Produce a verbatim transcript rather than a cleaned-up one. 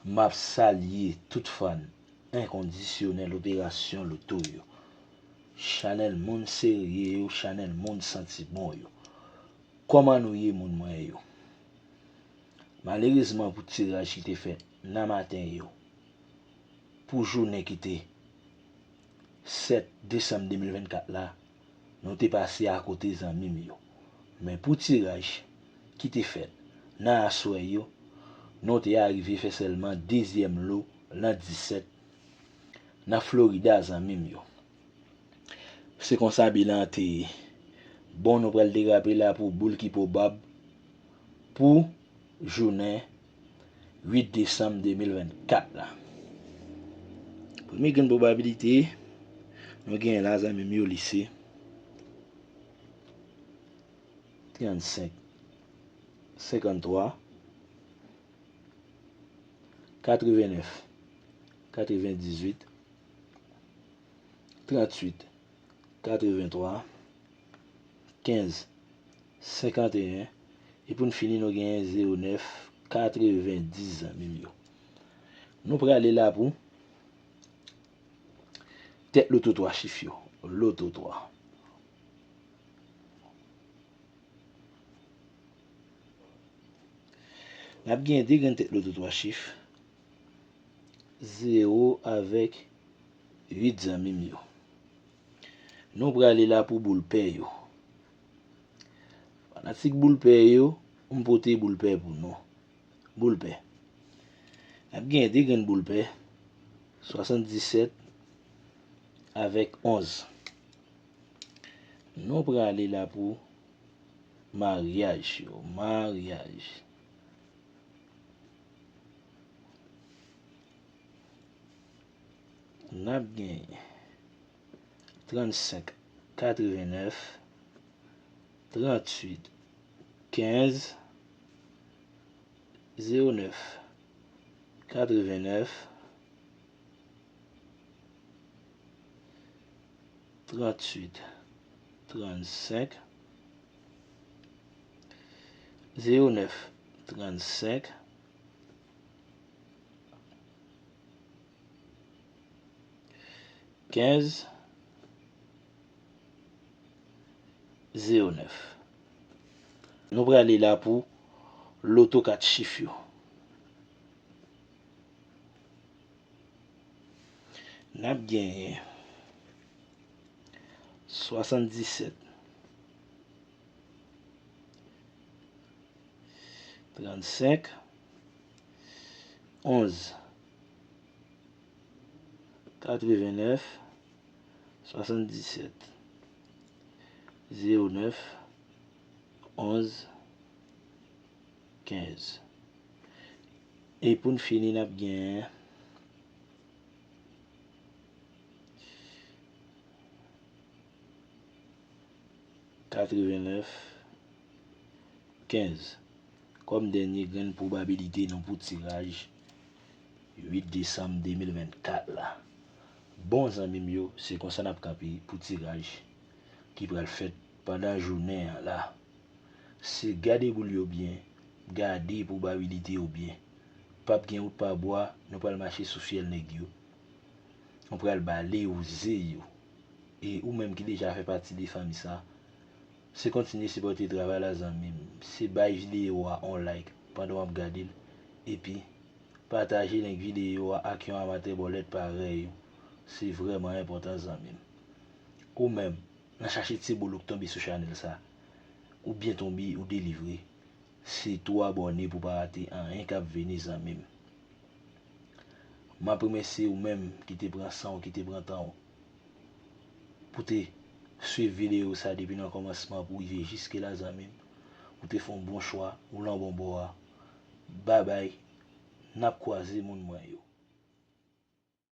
M ap salye tout fan enkondisyonèl Operasyon Loto yo. Chanèl moun serye yo, chanèl moun santi bon yo. Kòman nou ye, moun mwen yo? Malerezman, pou tiraj ki te fèt nan maten yo, pou jounen ki te sèt desanm de mil vennkat la, nou te pase akote, zanmi m yo. Men pou tiraj ki te fèt nan aswè yo, nou te arive fè sèlman dezyèm lo lan disèt nan Florida, zanmi m yo. Se konsa bilan an te ye. Bon, nou pral derape la pou boul ki pwobab pou jounen uit desanm de mil vennkat la. Premye grenn pwobabilite nou genyen la, zanmi m yo, li se trannsenk, senkanntwa, katrevennèf, katrevendizuit, tranntuit, katreventwa, kenz, senkanteyen, e pou n fini, nou genyen zewo nèf, katrevendis, zanmi m yo. Nou prale la pou tèt loto twa chif yo. Loto twa. N ap gen de grenn tèt loto twa chif, zewo avèk uit, zanmi m yo. Nou prale la pou boul pè yo. Fanatik boul pè yo, m pote boul pè pou nou. Boul pè. N ap gen de grenn boul pè, swasanndisèt avèk onz. Nou prale la pou maryaj yo, maryaj. N ap gen trannsenk, katrevennèf, tranntuit, kenz, zewo nèf, katrevennèf, tranntuit, trannsenk, zewo nèf, trannsenk, kenz, zewo nèf. Nou prale la pou loto kat chif yo. N ap genyen swasanndisèt, trannsenk, onz, katrevennèf, swasanndisèt, zewo nèf, onz, kenz. E pou n fini, n ap gen katrevennèf, kenz kòm dènye grenn pwobabilite nou pou tiraj uit desanm de mil vennkat la. Bon, zanmi m yo, se konsa n ap kanpe pou tiraj ki pral fèt pandan jounen an la. Se gade boul yo byen, gade pwobabilite yo byen. P ap gen wout pa bwa, nou pral mache sou fyèl nèg yo. Nou pral bale yo ze yo. E ou menm ki deja fè pati de fanmi sa, se kontinye sipòte travay la, zanmi m. Se bay videyo a on like pandan w ap gade l. Epi, pataje link videyo a ak yon amatè bòlèt parèy ou. Se vrèman enpòtan, zanmi m. Ou menm, nan chache ti boul ou k tonbe sou chanèl sa, ou byen tonbe, ou delivre. Se tou abòne pou w pa rate anyen k ap vini, zanmi m. M ap remèsye ou menm ki te pran san w, ki te pran tan w pou te swiv videyo sa depi nan kòmansman pou rive jiske la, zanmi m. Ou te fè yon bon chwa, ou lan bon bò a. Babay, n ap kwaze, moun mwen yo.